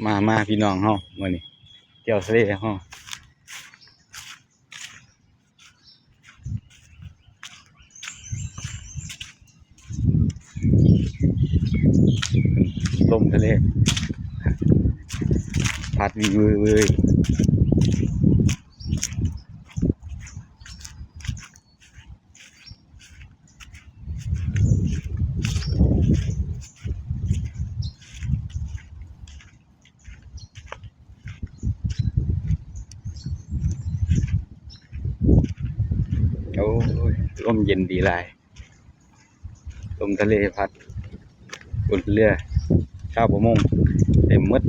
ມາ ມາພີ່ນ້ອງເຮົາ ມື້ນີ້ທ່ຽວທະເລເຮົາ ລົມທະເລພັດວິວເວີຍ. ໂອ້ຍ ລົມເຢັນດີຫຼາຍ ລົມທະເລພັດ ເຮືອຊາວປະມົງເຕັມໝົດ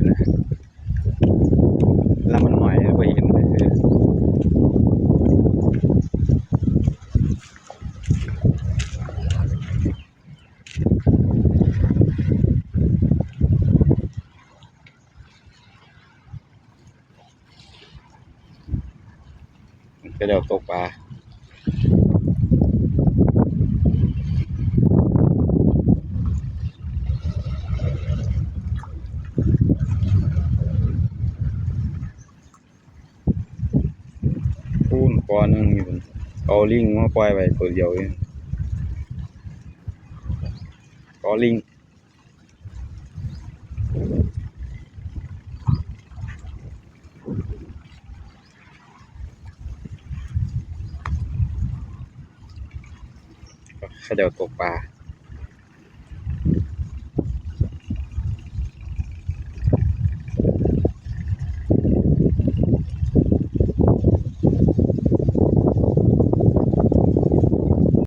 ລຳມັນໜ້ອຍ ບໍ່ເຫັນຊື່ໆ. ເຂົາເຈົ້າຕົກປາ ພຸ້ນ ກໍໜຶ່ງຢູ່ພຸ້ນ ເອົາລິງມາປ່ອຍໄວ້ໂຕດຽວເອງ ກໍລິງ. ເຂົາເຈົ້າຕົກປາ.